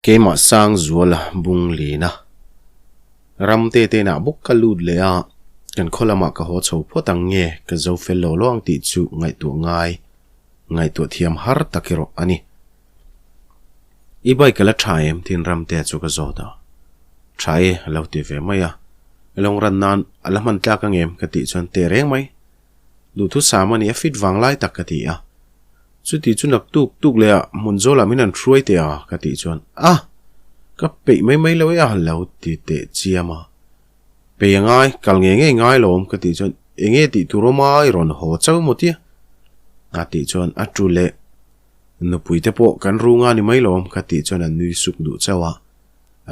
Keimah Sangzuala bung lina ram te te inah bawk ka lut leh a, kan khaw lamah ka haw chho phawt ang nge ka zo fel lo lo ang tih chu ngaihtuah ngai, ngaihtuah thiam har tak erawh a ni. I bike a la tha em? tiin Ramtea chu ka zawt a. Tha e, a lo ti ve mai a. Lawng ran nan a la hman tlak ang em? ka tih chuan teh reng mai. Duhthusam a ni, a fit vang lai tak ka ti a. Chuti chu nak tuk tuk leh ah hmun zawlah min han hruai teh a ka tih chuan a! Ka peih mai mai lo e a lo ti teh chiam a. Peih a ngai, kal ngei ngei ngai lo awm ka tih chuan eng nge tih tur awm a i rawn haw chauh maw tia? A tih chuan a tu leh nupui te pawh kan ru nga ni mai lo awm ka tih chuan a nui suk duh chauh a,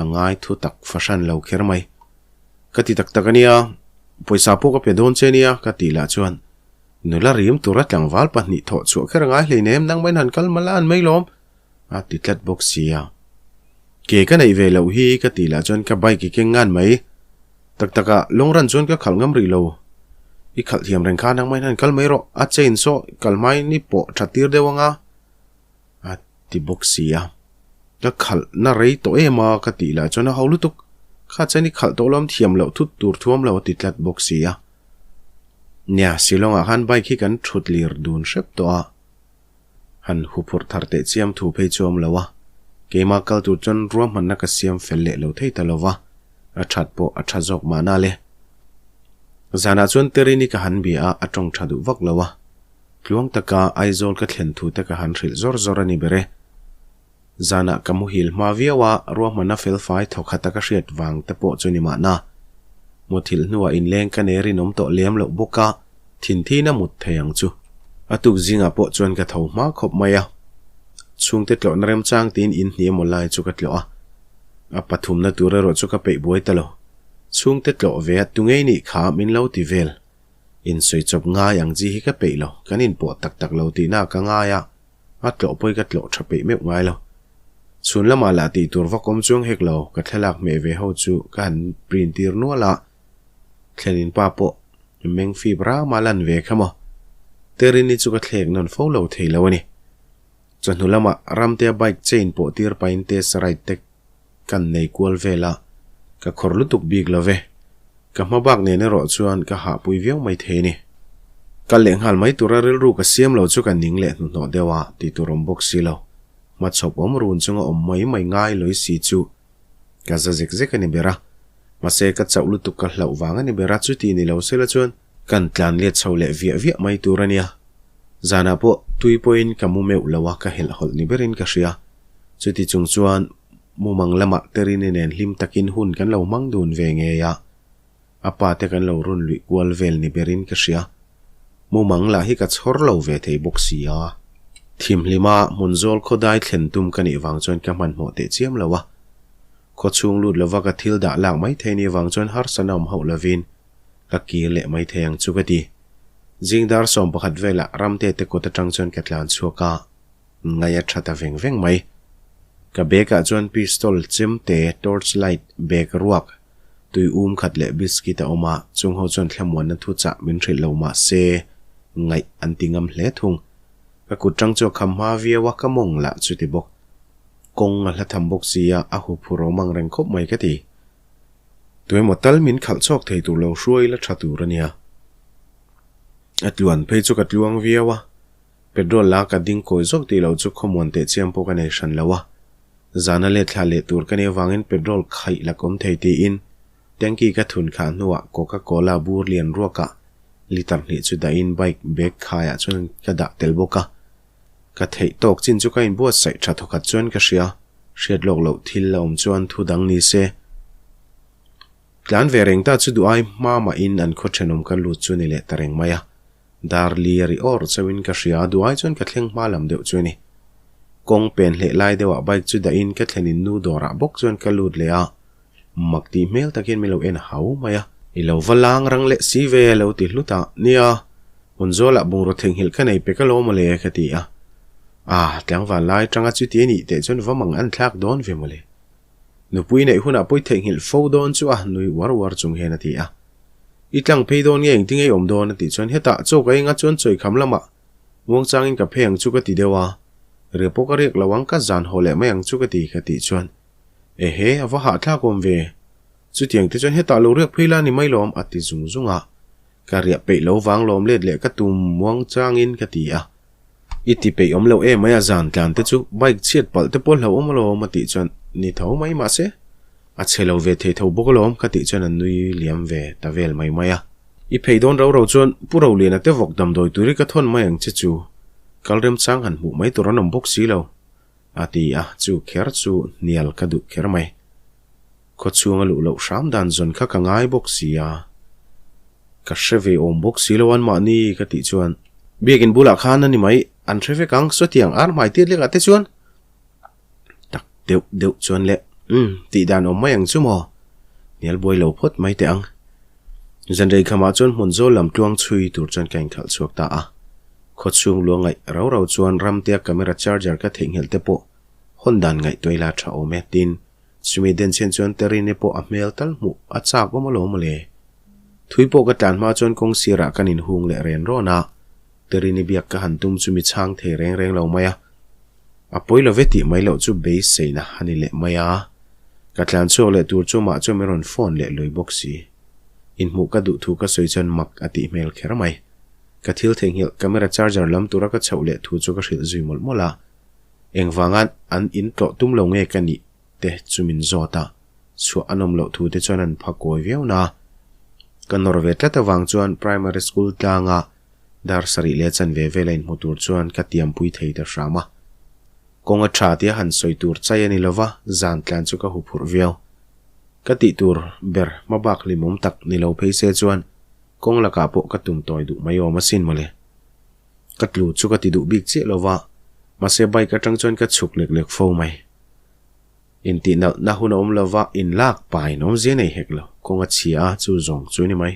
a ngai thu tak fahran lo kher mai. Ka ti tak tak a nia, pawisa pawh ka pe dawn che nia ka tih lah chuan Nula rim tura tlangval pahnih thawh chhuah kher a ngai hleinem, nang main han kal mal a an mai lawm, a ti tlat bawk sia. Ke ka neih ve loh hi ka tih lah chuan ka bike i keng ngan mai. Tak tak ah lawng ran chuan ka khalh ngam rih lo. I khalh thiam reng kha nang main han kal mai rawh, a chain saw kal hmain i pawh tha tir deuh anga, a ti bawk sia. Ka khalh na rei tawh em a ka tih lah chuan a ho lutuk, kha chain i khalh tawh lawm thiam loh thut tur thuam lo a ti tlat bawk sia. Nia, Shillong-ah khan bike hi kan thut lir dun hrep tawh a, han huphurh thar teh chiam thu phei chu a awm lo a, keimah kal tur chuan ruahmanna ka siam fel leh lo thei ta lo va, a that pawh a tha zawk mahna le. Zanah chuan Terini ka han bia a, a tawng tha duh vak lo a, tluang taka Aizawl ka thlen thu te ka han hrilh zawr zawr a ni ber e. Zanah ka muhil hma viau a, ruahmanna felfai thawkhat a ka hriat vang te pawh chu ni mahna. Muthilh hnuah inleng ka nei rinawm tawh lem loh bawk a, thinthina mut thei ang chu. A tuk zingah pawh chuan ka tho hma khawp mai a. Chhungte tlawhna remchang tiin in hnih emaw lai chu ka tlawh a. A pathumna tur erawh chu ka peih buai ta lo. Chhungte tlawh ve a tungei nih kha min lo ti vel. Insawi chawp ngai ang chi hi ka peih lo, kan inpawh tak tak lo tihna ka ngai a. A tlawh pawi ka tlawh tha peih meuh ngai lo. Chhun lamah lah tih tur vak awm chuang hek lo, ka thlalak hmeh ve ho chu ka han print tir nual a, thlenin pa pawh meng fip rama lan ve kha maw. Terini chu ka thlek nawn fo lo thei lo a ni. Chawhnu lamah Ramtea bike chain pawh tir pahin test ride te kan nei kual vel a, ka khawr lutuk bik lo ve. Ka hma bak nen erawh chuan ka hahpui viau mai thei a ni. Kal leh nghal mai tura rilru ka siam lo chu ka ning leh hnuhnawh deuh a tih tur awm bawk si lo. Hmachhawp awm run chunga awm mai mai ngai lawih si chu ka za zek zek a ni ber a. Mahse ka chauh lutuk ka hlauh vang a ni ber a, chuti ni lo sela chuan kan tlan let chho leh viah viah mai tur a nia. Zanah pawh tui pawhin ka mu meuh lo a, ka helh hawlh ni berin ka hria. Chuti chung chuan mumang lamah Terini nen hlim takin hun kan lo hmang dun ve ngei a, a pa te kan lo run luih kual vel ni berin ka hria. Mumang lah hi ka chhawr lo ve thei bawk si a. Thimhlima hmun zawl khawdai thlen tum ka nih vang chuan ka hmanhmawh teh chiam lo a. Khawchhung lut lova ka thil dah lak mai thei nih vang chuan harsana awm hauh lovin ka kir leh mai thei ang chu ka ti. Zing dar 11 velah Ramte te kawt atang chuan ka tlan chhuak a. Ngai a tha ta veng veng mai. Ka bag ah chuan pistol, chemte, torch light, bag ruak, tui um khat leh biscuit a awm a, chung ho chuan thlamuanna thu chah min hrilh lo mah se ngaih an ti ngam hle thung. Ka kut tang chu a kham hma viau a, ka mawng lah chuti bawk. Kawng a hla tham bawk si a, a huphurh awm ang reng khawp mai ka ti. Tuemaw tal min khalh chhawk thei tur lo hruai la tha tur a nia. A tluan phei chu ka tluang viau a. Petrol la ka ding kawi zawk tih loh chu khawmuan teh chiam pawh ka nei hran lo a. Zana let thla leh tur ka nih avangin petrol khaih la kawm thei tiin tanky ka thun khah hnuah Coca Cola bur lian ruakah litre hnih chu dahin bike bag khaiah chuan ka dah tel bawk a. Ka theih tawk chin chu ka inbuatsaih tha thawkhat chuan ka hria. Hriat lawk loh thil a awm chuan thu dang ni se. Tlan ve reng ta chu duh ai hma mahin an khaw thenawm ka lut chu ni leh ta reng mai a. Dar li a ri awr chauhin ka hria a, duai chuan ka thleng hma lam deuh chu a ni. Kawng pen hleh lai deuhah bike chu dahin ka thlenin nu dawrah bawk chuan ka lut leh a, mak tih hmel takin min lo en hau mai a. I lo va lang rang leh si ve a lo ti hlut a, nia, hmun zawlah bungraw theihnghilh ka nei pek alawm mawle ka ti a. Ah, tlangval lai tanga chuti a nih teh chuan va mang an thlak dawn ve mawle. Nupui neih hunah pawi theihnghilh fo dawn chu a, nui uar uar chung hian a ti a. I tlang phei dawn nge engtin nge i awm dawn a tih chuan hetah chaw ka enga chuan chawi kham lamah muangchangin ka phei ang chu ka ti deuh a, riah pawh ka riak lo ang ka zan haw leh mai ang chu ka ti ka tih chuan. Ehe, a va hahthlak awm ve. Chutiang te chuan hetah lo riak phei la ni mai lawm, a ti zung zung a. Ka riah peih lo vang lawm let leh ka tum muang changin ka ti a. I ti peih awm lo em mai a zan tlan te chu bike chhiat palh te pawh hlauhawm alawm a tih chuan ni tho mai mahse a chhe lo ve thei tho bawk alawm ka tih chuan a nui liam ve ta vel mai mai a. I phei dawn ro ro chuan Pu Roliana te vawk damdawi turi ka thawn mai ang che chu kal remchang han hmuh mai tur an awm bawk si lo a ti a, chu kher chu hnial ka duh kher mai. Khawchhung a luh loh hram dan zawn kha ka ngai bawk si a, ka hre ve awm bawk si lo an mahni ka tih chuan Biakin bulah khan a ni mai, an hre vek ang, sawtiang ar hmai tiat lekah te chuan tak deuh deuh chuan le umm tih dan awm mai ang chu maw, hnial buai lo phawt mai teh ang. Zanrei khamah chuan hmun zawl lam tluang chhui tur chuan ka inkhalh chhuak ta a, khawchhung luang ngaih rau rau chuan ramtea camera charger ka theihnghilh te pawh hawn dan ngaihtuah ila tha awm e tin Chumi den chen chuan Terine pawh a hmel tal hmuh a chak awm alawm mawle. Thui pawh ka tlan hma chuan kawng sirah kan inhung leh ren rawn a, Terine biak ka han tum chu mi chhang thei reng reng lo mai a. A pawi lo ve tih mai loh chu beiseina a ni leh mai a. Ka tlan chhuak leh tur chu mah chuan min rawn phone leh lui bawk si. Inhmuh ka duh thu ka sawi chuan mak a tih hmel kher mai. Ka thil theihnghilh camera charger lam tura ka chhoh leh thu chu ka hrilh zui mawlh mawlh a. Engvanga an in tlawh tum lo nge ka nih te chu min zawt a, chhuah an awm loh thu te chuan an pha kawi viau na. Ka nawr ve tlat avang chuan primary school tlanga dar sarih leh chanve vela inhmu tur chuan ka tiampui thei ta hram a. Kawng a tha tia han sawi tur chai a ni lova, zan tlan chu ka huphurh viau. Ka tih tur ber hmabak hlimawm tak ni lo phei se chuan kawng lakah pawh ka tum tawi duh mai awm asin mawle. Ka tlu chu ka ti duh bik chiah lo va, mahse bike atang chuan ka chhuk lek lek fo mai. Intih nalhna hun a awm lo va, inlak pain awmzia nei hek lo, kawng a chhia a, chu zawng chu ni mai.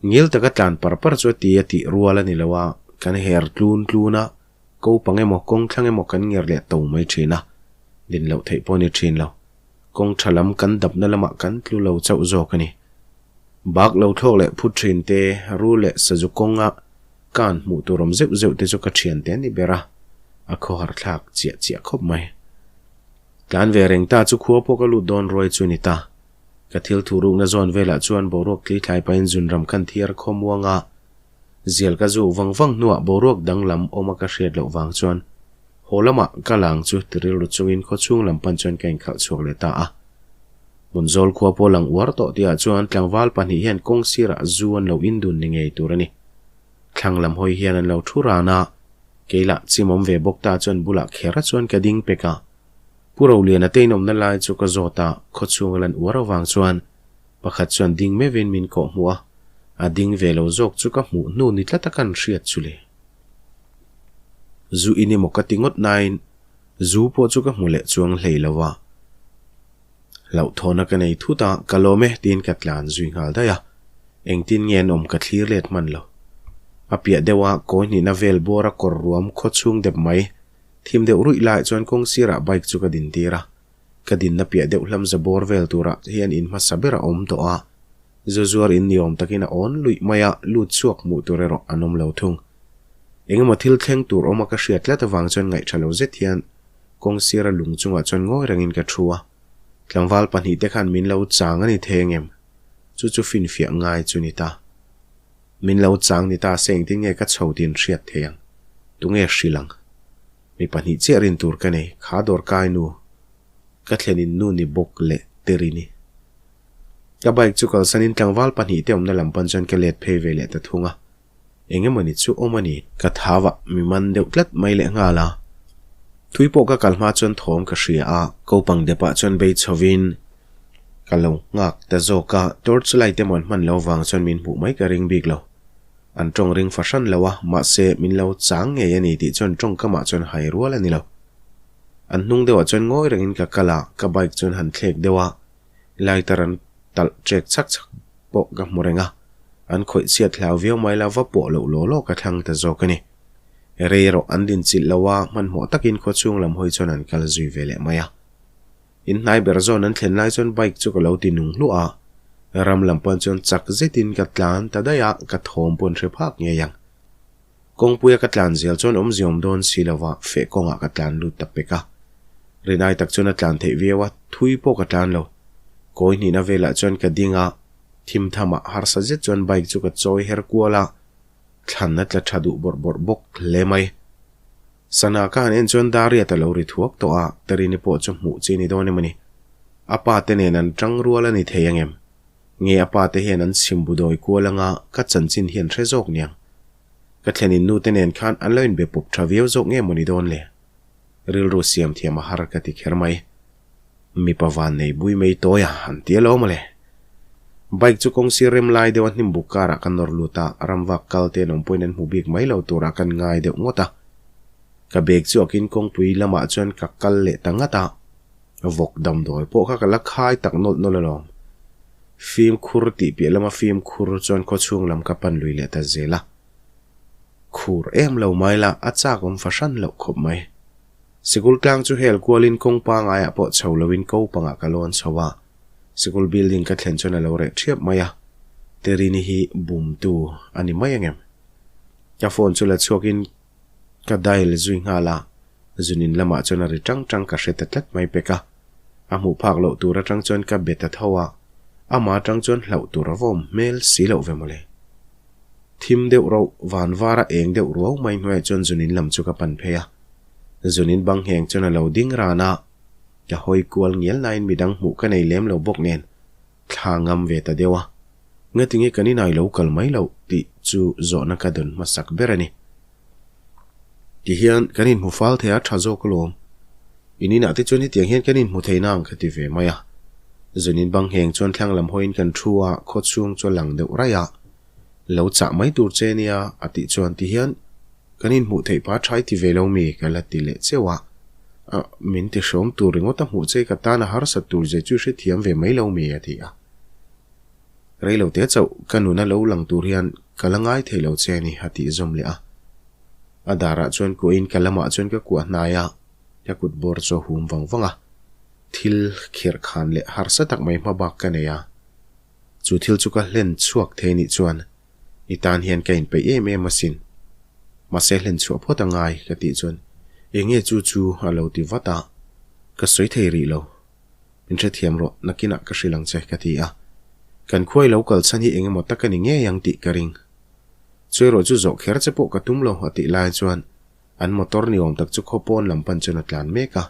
Ngil taka tlan par par chu a ti a tih rual a ni lo a, kan her tlun tlun a, ko pang emaw kawng thlang emaw kan nger leh to mai thin a, din loh theih pawh a ni thin lo. Kawng tha lam kan dapna lamah kan tlu lo chauh zawk a ni. Bak lo thlawk leh phut thin te, ru leh sazu kawnga kan hmuh tur awm zeuh zeuh te chu ka thian te a ni ber a, a khawhar thlak chiah chiah khawp mai. Tlan ve reng ta chu khua pawh ka lut dawn ruai chu ni ta. Ka thil thu rukna zawn velah chuan boruak tli thlai pahin zunram khan thiar khawmuang a, zial ka zuh vang vang hnuah boruak danglam awma ka hriat loh vang chuan haw lamah ka lang chu ti rilru chungin khawchhung lam pan chuan ka inkhalh chhuak leh ta a. Hmunzawl khua pawh lang uar tawh tihah chuan tlangval pahnih hian kawng sirah zu an lo indun ni ngei tur a ni. Thlang lam hawi hian an lo thu ran a, kei lah chimawm ve bawk ta chuan bulah kher chuan ka ding pek a. Pu Roliana te inawmna lai chu ka zawt a, khawchhung a lan uar avang chuan pakhat chuan ding meuhin min kawh hmuh a, a ding ve lo zawk chu ka hmuh hnu ni tlat a kan hriat chu le. Zu in emaw ka ti ngawt nain zu pawh chu ka hmu leh chuang hlei lo a. Hlauhthawhna ka nei thut a, ka lawm e tiin ka tlan zui nghal daih a, engtin nge an awm ka thlir let hman lo. A piah deuh a kawi hnihna vel bawr a kawr ruam khaw chhung dep mai, thim deuh ruih laiah chuan kawng sirah bike chu ka din tir a, ka dinna piah deuh hlamza bawr vel turah hian in hmasa ber a awm tawh a, zu zuar in ni awm takin a awn luih mai a, lut chhuak hmuh tur erawh an awm lo thung. Engemaw thil thleng tur awm a ka hriat tlat avang chuan ngaihṭha lo zet hian Kawng sira lung chungah chuan ngawi rengin ka thu a, tlangval pahnihte khan min lo chang a ni thei angem? Chu chu finfiah ngai chu ni ta. Min lo chang ni ta se engtin nge ka chho tin hriat thei ang? Tunge hrilh ang? Mi pahnih chiah rin tur ka nei, kha dawrkai nu, ka thlenin nu ni bawk leh Terini. Ka bike chu kalsanin tlangval pahnihte awmna lam pan chuan ka let phei ve leh ta thung a. Eng emawni chu awm a ni. Ka thau a, mi man deuh tlat mai leh nghal a. Thui pawh ka kal hma chuan thawm ka hria a. Kopang depah chuan bei chhovin ka lo nghak ta zawk a, torch light emaw an hman lo vang chuan min hmuh mai ka ring bik lo. An tawng ring fahran lo a, mahse min lo chang ngei a ni tih chuan tawngkamah chuan hai rual a ni lo. An hnung deuhah chuan ngawi rengin ka kal a, ka bike chuan han thlek deuh a, lighter an talh ṭek chak chak pawh ka hmu reng a, an khawih chhiat hlau viau mai la va pawh loh law law ka thlang ta zawk a ni. Rei erawh an din chilh lo a, hmanhmawh takin khaw chhung lam hawi chuan an kal zui ve leh mai a. In hnai ber zawn an thlen lai chuan bike chu ka lo ti nung hluah a, ram lam pawn chuan chak zetin ka tlan ta daih a, ka thawm pawn hre phak ngei ang. Kawngpuia ka tlan zel chuan awmzia awm dawn si lova feh kawngah ka tlan lut ta pek a. Rinai tak chuan a tlan theih viau a, thui pawh ka tlan lo. Kawi hnihna velah chuan ka ding a, thim thamah harsa zet chuan bike chu ka chawi her kual a, thlan a tla tha duh bawrh bawrh bawk hle mai. Sana ka han en chuan Dariat a lo ri thuak tawh a, Terini pawh chu hmuh chi ni dawn em a ni. A pa te nen an tang rual a ni thei angem? Nge a pa te hian an chhim bu dawi kual anga ka chanchin hi an hre zawk niang? Ka thlenin nu te nen khan an lo inbe pawp tha viau zawk nge maw ni dawn le? Rilru siam thiam a har ka ti kher mai. Mipa van nei bui mai tawi a, an ti alo mawle. Bike chu kawng sir rem lai deuh a hnim buk karah ka nawr lut a, ramvak kal te an awm pawhin an hmu bik mai lo turah kan ngai deuh ngawt a. Ka bag chu akin kawngpui lamah chuan ka kal leh ta ngat a, vawk damdawi pawh kha ka la khai tak nawlh nawlh alawm. Fimkhur tih piah lama fimkhur chuan khawchhung lam ka pan lui leh ta zel a. Khur em lo mai la, a chak awm fahran loh khawp mai. Sikul tlang chu hel kualin kawng pangaiah pawh chho loin ko pangah ka lawn chho a, sikul building ka thlen chuan a lo reh ṭhiap mai a, Terini hi bumtu a ni mai angem? Ka phone chu la chhuakin ka dial zui nghal a, zunin lamah chuan a ri ṭang ṭang ka hre ta tlat mai pek a, a hmuh phak loh tur aṭang chuan ka be ta tho a, amah aṭang chuan hlauh tur a va awm hmel si loh ve mawle. Thim deuh rauh, van vara eng deuh ruau mai hnuaiah chuan zunin lam chu ka pan phei a. Zunin bang ngheng chuan a lo ding ran a, ka hawi kual ngial nain midang hmuh ka nei lem lo bawk nen thla ngam ve ta deuh a. Ngatinge kan inai lo kal mai loh tih chu zawhna ka dawn hmasak ber a ni. Tihian kan inhmu fal thei a tha zawk alawm. In inah te chuan hetiang hian kan inhmu thei nang ka ti ve mai a. Zunin bang ngheng chuan thlang lam hawiin kan thu a, khawchhung chu a lang deuh raih a. Lo chah mai tur che nia a tih chuan tihian kan inhmuh theih pa tha i ti ve lo mi ka la ti leh cheuh a. Ah, min ti hrawm tur ringawt a hmuh che ka tan a harsat tur zia chu hrethiam ve mai lo mi a ti a. Rei lo te chauh ka nuna lo lang tur hian ka la ngai thei lo che a ni a tih zawm leh a. A darah chuan kuahin ka lamah chuan ka kuah hnai a, ka kut bawr chu a hum vang vang a. Thil khirh khan leh harsa tak mai hma bak ka nei a. Chu thil chu ka hlen chhuak thei nih chuan i tan hian ka inpeih em em asin. Mahse hlen chhuah phawt a ngai ka tih chuan eng nge chu chu a lo ti vat a, ka sawi thei rih lo. Min hrethiam rawh, nakinah ka hrilh ang che ka ti a. Kan khuai lo kal chhan hi eng emaw tak a ni ngei ang tih ka ring. Chu erawh chu zawh kher che pawh ka tum lo a tih lai chuan an motor ni awm tak chu khaw pawn lam pan chuan a tlan mek a.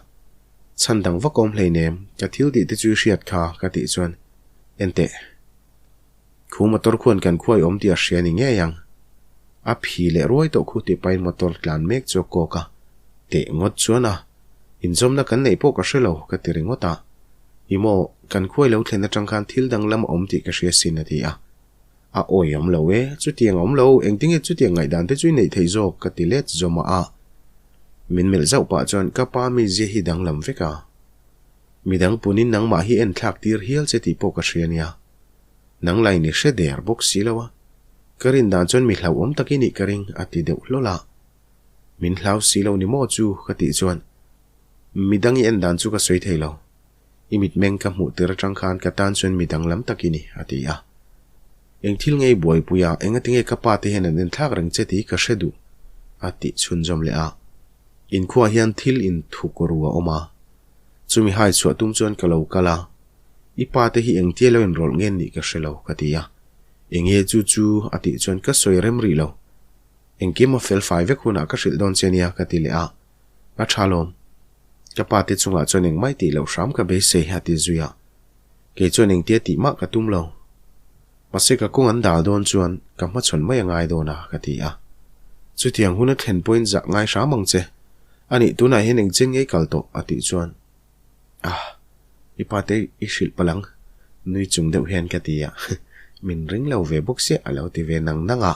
Chhan dang vak awm hleinem, ka thil tih te chu i hriat kha ka tih chuan Enteh. Khu motor khuan kan khuai awm tih a hria ni ngei ang. A phi leh ruai tawh khu tih pahin motor tlan mek chu a kawk a. Teh ngawt chuan a. Inzawmna kan neih pawh ka hre lo, ka ti ringawt a. I maw, kan khuai lo thlen atang khan thil danglam a awm tih ka hria sin a ti a. A awi awm lo e, chutiang a awm lo, engtinge chutiang ngaihdan te chu i neih theih zawk ka ti let zawm a. Min melh zauh pah chuan ka pa mizia hi danglam vek a. Midang punin nangmah hi enthlak tir hial che tih pawh ka hria nia. Nang lain i hre der bawk si lo a. Ka rin dan chuan mi hlauhawm tak i nih ka ring a ti deuh hlawl a. Min hlau si lo ni maw chu ka tih chuan midang i en dan chu ka sawi thei lo. I mitmeng ka hmuh tir atang khan ka tan chuan midang lam tak i ni a ti a. Eng thil nge i buaipui a, engatinge ka pa te hian an enthlak reng che tih ka hre duh a tih chhunzawm leh a. Inkhuaah hian thil inthuk ru a awm a. Chumi hai chhuah tum chuan ka lo kal a, I pa te hi engtia lo inrawlh nge nih ka hre lo, ka ti a. Enge chu chu a tih chuan ka sawi rem rih lo. Engkim a fel fai vek hunah ka hrilh dawn che nia, ka ti leh a. A tha lawm. Ka pa te chungah chuan engmai tih loh hram ka beisei, a ti zui a. Kei chuan engtia tih mah ka tum lo. Mahse ka kawng an dal dawn chuan ka hmachhawn mai a ngai dawn a, ka ti a. Chutiang hun a thlen pawhin zah ngai hram ang che. A nih tunah hian engchen ngei kal tawh? a tih chuan, Ah, i pa te i hrilh palh ang, nui chung deuh hian ka ti a. Min ring lo ve bawk sia a lo ti ve nang nang a.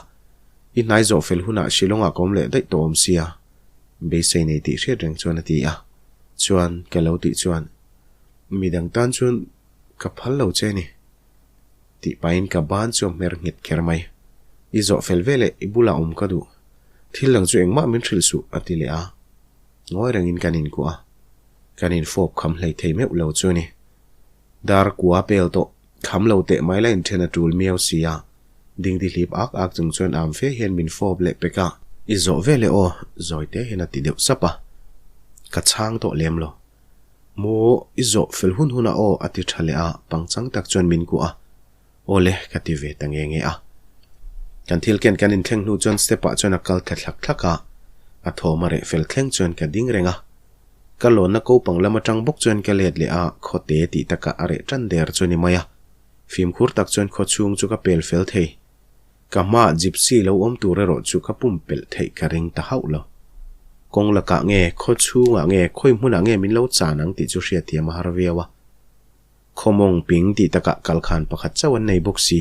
I hnai zawh fel hunah Shillong-ah ka awm leh daih tawh awm sia, beisei nei tih hriat reng chuan a ti a. Chuan, ka lo tih chuan, Midang tan chuan ka phal lo che ni. Tih pahin ka ban chu a hmer nghet kher mai. I zawh fel ve leh i bulah awm ka duh. Thil dang chu engmah min hrilh suh a ti leh a. Ngawi rengin kan inkuah a. Kan infawp kham hlei thei meuh lo chu a ni. Dar kua pel tawh kham lo teh mai la inthen a tul miau si a. Dingdi hlip ak ak chung chuan am fe hian min fawp leh pek a. I zawh ve leh aw, zawi te hian a ti deuh sap a. Ka chhang tawh lem lo. Maw, i zawh fel hun hunah aw a ti tha leh a, pangchang tak chuan min kuah a. Aw le, ka ti ve ta nge nge a. Kan thil ken kan inthleng hnu chuan step ah chuan a kal thla thlak thlak a, a thawm a reh fel thleng chuan ka ding reng a. Ka lawnna kopang lam atang bawk chuan ka let leh a, khawte tih takah a reh tan der chu ni mai a. Fimkhur tak chuan khawchhung chu ka pel fel thei. Ka hmaah gypsy lo awm tur erawh chu ka pumpelh theih ka ring ta hauh lo. Kawng lakah nge, khaw chhungah nge, khawi hmunah nge min lo chan ang tih chu hriatthiam a har viau a. Khaw mawng ping tih takah kalkhan pakhat chauh an nei bawk si.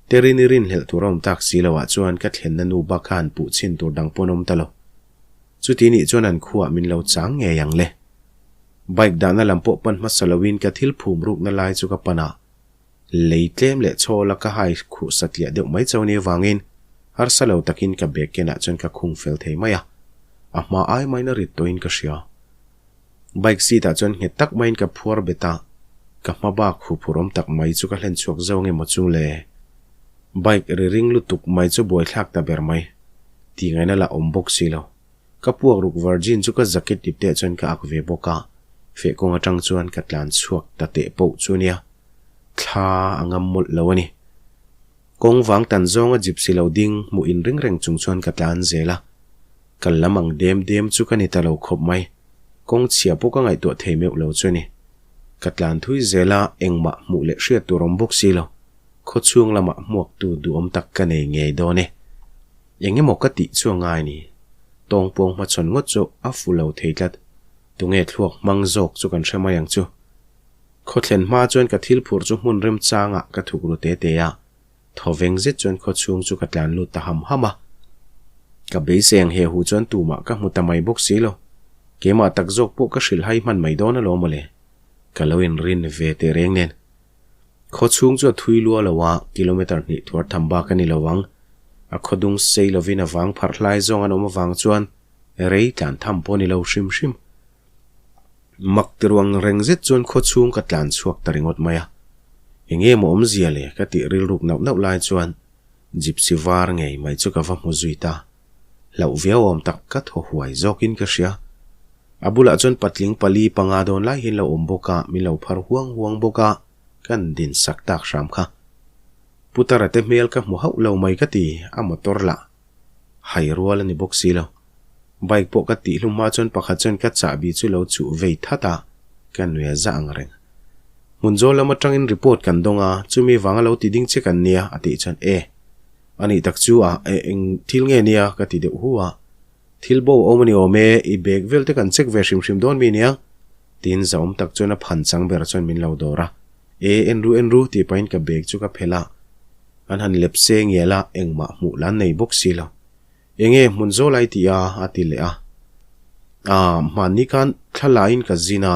Terini rinhlelh tur a awm tak si loah chuan ka thlenna nu bak kha han puh chhin tur dang pawn awm ta lo. Chuti nih chuan an khuaah min lo chang ngei ang le. Bike dahna lam pawh pan hmasa loin ka thil phum rukna lai chu ka pan a. Lei tlem leh chhawla ka hai khuh satliah deuh mai cho ni avangin harsa lo takin ka bag kenah chuan ka khung fel thei mai a, a hma ai maiin a rit tawhin ka hria. Bike seat ah chuan nghet tak maiin ka phuar bet a, ka hma bak huphur awm tak mai chu ka hlen chhuak zo nge maw chu le. Bike ri ring lutuk mai chu buaithlak ta ber mai. Tih ngaihna lah awm bawk si lo. Ka puak ruk virgin chu ka jacket ip te ah chuan ka ak ve bawk a, feh kawng atang chuan ka tlan chhuak ta teh poh chu nia. Thla a ngam mawlh lo a ni. Kawng vang tan zawnga gypsy lo ding hmuh in ring reng chung chuan ka tlan zel a. Kal lam ang dem dem chu ka ni ta lo khawp mai. Kawng chhia pawh ka ngaihtuah thei meuh lo chu a ni. Ka tlan thui zel a, engmah hmuh leh hriat tur awm bawk si lo. Khawchhung lamah hmuaktu duhawm tak ka nei ngei dawn e. Eng emaw ka tih chu a ngai ni. Tawngpawng hmachhawn ngawt chu a fu lo thei tlat. Tunge thluak hmang zawk chu kan hre mai ang chu. Khawthlen hma chuan ka thil phurh chu hmun remchangah ka thuk ru te te a, thawveng zet chuan khawchhung chu ka tlan lut ta ham ham a. Ka beisei ang he hu chuan tumah ka hmu ta mai bawk si lo. Keimah tak zawk pawh ka hrilh hai hman mai dawn alawm mawle. Ka lo inrin ve teh reng nen. Khawchhung chu a thui lua lo a, kilometer hnih thuar tham bak a ni lo ang. A khawdung sei lovin a vang pharh hlai zawng an awm avang chuan rei tlan tham pawh a ni lo hrim hrim. Mak ti ruang reng zet chuan khawchhung ka tlan chhuak ta ringawt mai a. Enge maw awmzia le ka tih rilruk nauh nauh lai chuan gypsy var ngei mai chu ka va hmu zui ta. Hlauh viau awm tak ka thaw huai zawkin ka hria. A bulah chuan patling pali panga dawn lai hian lo awm bawk a, min lo phar huang huang bawk a, kan din sak tak hram kha. Putara te hmel ka hmu hauh lo mai ka ti, a motor lah hai rual a ni bawk si lo. Bike pawh ka tih hlum hma chuan pakhat chuan ka chahbi chu lo chuh vei that a, ka nuia za ang reng. Hmun zawl lam atangin report kan dawng a, chumi vanga lo ti ding che kan nia a tih chuan e, a nih tak chu a, e eng thil nge nia ka ti deuh hu a. Thil bo a awm a ni awm e, i bag vel te kan check ve hrim hrim dawn mi nia? Tiin zahawm tak chuan a phan chang ber chuan min lo dawr a. E, en ru en ru tih pahin ka bag chu ka phelh a. An han lep se ngial a, engmah hmuh la nei bawk si lo. Enge hmun zawl ai tih a? a ti leh a. Aaa, hmanni khan thla laiin ka zin a,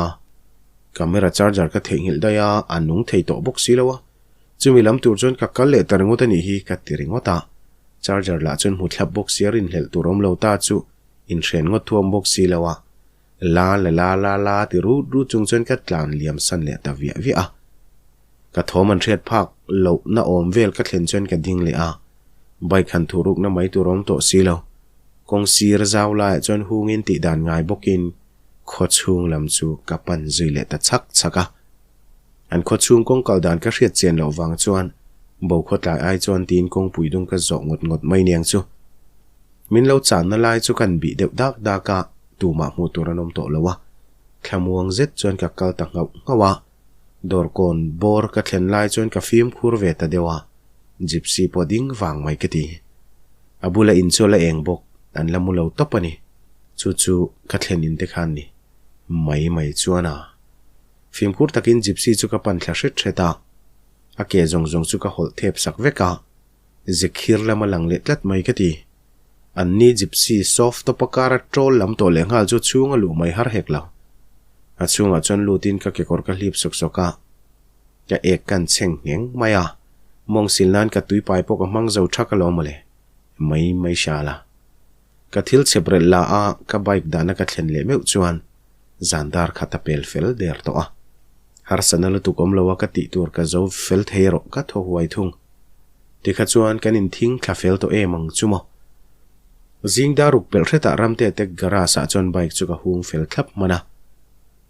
camera charger ka theihnghilh daih a, a nung thei tawh bawk si lo a. Chumi lam tur chuan ka kal leh ta ringawt a nih hi ka ti ringawt a. Charger lah chuan hmu thlap bawk si a rinhlelh tur awm lo ta chu inhren ngawt thuam bawk si lo a. La la la la la ti rut rut chung chuan ka tlan liam san leh ta viah viah a. Ka thawm an hriat phak loh na awm vel ka thlen chuan ka ding leh a, bike han thuh rukna mai tur awm tawh si lo. Kawng sir zau laiah chuan hungin tih dan ngai bawkin khaw chhung lam chu ka pan zui leh ta chhak chhak a. An khaw chhung kawng kal dan ka hriat chian loh vang chuan bo khaw tlai ai chuan tiin kawngpui dung ka zawh ngawt ngawt mai niang chu. Min lo channa lai chu kan bih deuh dak dak a, tumah hmuh tur an awm tawh lo a. Thlamuang zet chuan ka kal ta nghauh nghauh a. Dawrkawn bawr ka thlen lai chuan ka fimkhur ve ta deuh a, gypsy pawh ding vang mai ka ti. A bula in chu a la eng bawk, an la mu lo tawp a ni. Chu chu ka thlen in te khan ni mai mai chuan a. Fimkhur takin gypsy chu ka pan thla hret hret a, a ke zawng zawng chu ka hawlh thep sak vek a, zekhir lam a lang leh tlat mai ka ti. An ni gypsy soft tawp a kar a troll lam tawh leh nghal chu chhung a luh mai har hek lo. A chhungah chuan lutin ka kekawr ka hlip sawk sawk a, ka ek kan chheng ngheng mai a, mawng sil nan ka tuipai pawh ka hmang zo thak alawm mawle, mai mai hral a. Ka thil chhep relh la a, ka bike dahna ka thlen leh meuh chuan zan dar khat a pel fel der tawh a. Harsatna lutuk awm lo a ka tih tur ka zo fel thei erawh ka thaw huai thung. Tikha chuan kan inthing thla fel tawh em ang chu maw? Zing dar ruk pelh hretah Ramte te garage ah chuan bike chu ka hung fel thlap hman a.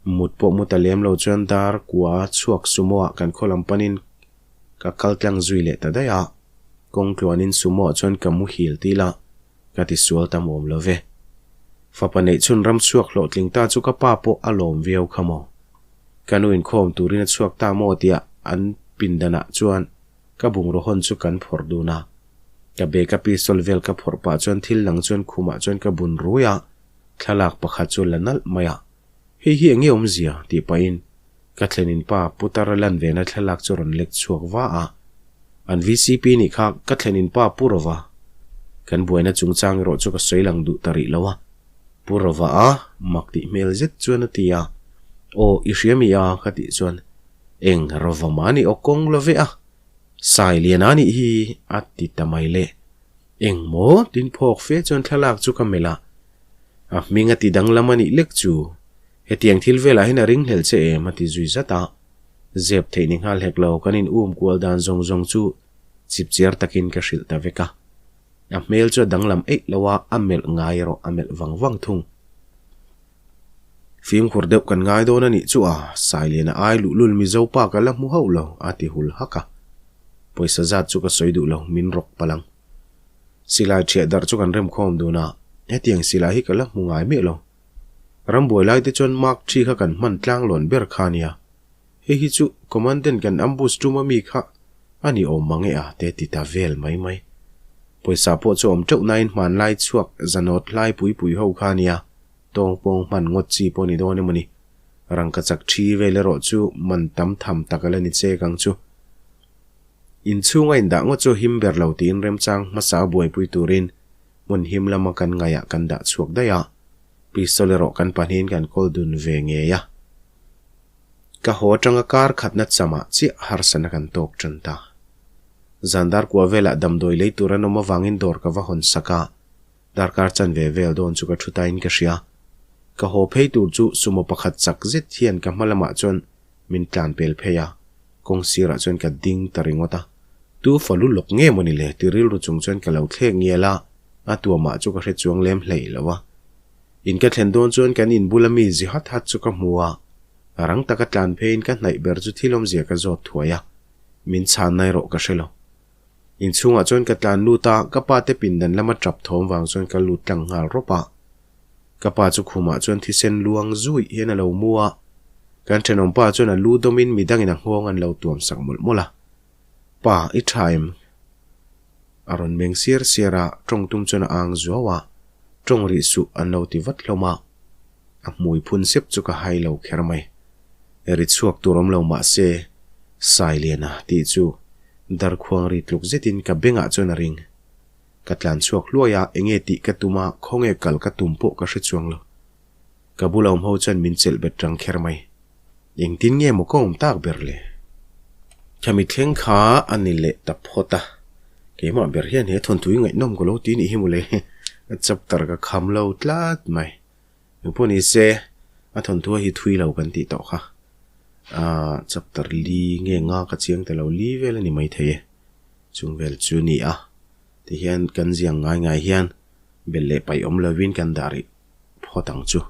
Mut pawh mu ta lem lo chuan dar kua chhuak sumo ah kan khaw lam panin ka kal tlang zui leh ta daih a. Kawng tluanin sumo ah chuan ka muhil til a, ka ti sual tam awm lo ve. Fapa neih chhun ram chhuak hlawhtling ta chu ka pa pawh a lawm viau kha maw. Ka nu inkhawm turin a chhuak ta maw tia an pindanah chuan ka bungraw hawn chu kan phawrh dun a. Ka bag a pistol vel ka phawrh pah chuan thil dang chuan khumah chuan ka bun rui a, thlalak pakhat chu la nalh mai a. Hei hi enge awmzia? tih pahin ka thlenin pa Putar a lan vena thlalak chu rawn lek chhuak va a. An VCP nih kha ka thlenin pa Pu Rova. Kan buaina chungchang erawh chu ka sawi lang duh ta rih lo a. Pu Rova a mak tih hmel zet chuan a ti a. Aw, i hria mi a? ka tih chuan Eng Rova mah ni aw kawng lo ve a. Sai lian a nih hi a ti ta mai le. Eng maw? Tin phawk fe chuan thlalak chu ka melh a. A hming a ti danglam a nih lek chu. Hetiang thil velah hian a ringhlel che em? a ti zui zat a. Zep theih ni nghal hek lo, kan in um kual dan zawng zawng chu chipchiar takin ka hrilh ta vek a. A hmel chu a danglam eih lo a, a melh ngai erawh a melh vang vang thung. Fimkhur deuh kan ngai dawn a nih chu a, Sailiana ai luhlul Mizo pa ka la hmu hauh lo, a ti hul hak a. Pawisa zat chu ka sawi duh lo, min rawk palh ang. Silai ṭhiah darh chu kan remkhawm dun a, hetiang silai hi ka la hmu ngai miah lo. Rambuai lai te chuan Mark ṭhi kha kan hman tlanglawn ber kha a nia. Hei hi chu Commandant kan ambush tum a mi kha a ni awm mang e a te ti ta vel mai mai. Pawisa pawh chu awm teuh nain hmanlai chhuak zanawt hlai pui pui ho kha a nia, tawng pawng hman ngawt chi pawh ni dawn emaw ni. Rangkachak ṭhi vel erawh chu man tam tham tak a la ni chek ang chu. Inchhung a indah ngawt chu him ber lo tiin remchang hmasa a buaipui turin hmun him lama kan ngaihah kan dah chhuak daih a, pistol erawh kan pahnihin kan kawl dun ve ngei a. Ka haw atanga kar khatna chamah chiah harsana kan tawk tan ta. Zandar kua velah damdawi lei tur an awm avangin dawr ka va hawn sak a, darkar chanve vel dawn chu ka thu tain ka hria. Ka haw phei tur chu sumo pakhat chak zet hian ka hma lamah chuan min tlan pel phei a, kawng sirah chuan ka ding ta ringawt a. Tu fa lu lawk nge mawni le ti rilru chung chuan ka lo thlek ngial a, a tuamah chu ka hre chuang lem hleih lo a. In ka thlen dawn chuan kan in bula mi zi hat hat chu ka hmu a, rang taka tlan pheiin ka hnaih ber chu thil awmzia ka zawt thuai a, min chhan na erawh ka hre lo. In chhungah chuan ka tlan lut a, ka pa te pindan lama tap thawm vang chuan ka lut tlang nghal rawp a. Ka pa chu khumah chuan thisen luang zuih hian a lo mu a, kan thenawm pa chuan a lu dawmin midangin a nghawng an lo tuam sak mawlh mawlh a. Pa, i tha em? A rawn meng siar siar a, tawng tum chuan a ang zuau a, tawng rih suh an lo ti vat hlawm a. A hmui phun sep chu ka hai lo kher mai. Ri chhuak tur awm lo mah se, Sailiana tih chu darkhuang ri tluk zetin ka bengah chuan a ring. Ka tlan chhuak hluai a, enge tih ka tum a, khawnge kal ka tum pawh ka hre chuang lo. Ka bula awm ho chuan min chelh bet rang kher mai. Engtin nge maw ka awm tak ber le? Khami thleng kha a ni leh ta phawt a, keimah ber hian he thawnthu hi ngaihnawm ka lo ti nih hi mawle, a chapter ka kham lo tlat mai. Engpawh ni se, a thawnthu a hi thui lo kan tih tawh kha. Aaa chapter li nge nga ka chiang ta lo, li vel a ni maithei e. Chung vel chu ni a, tihian kan ziang ngai ngai hian belh leh paih awm lovin kan dah rih phawt ang chu.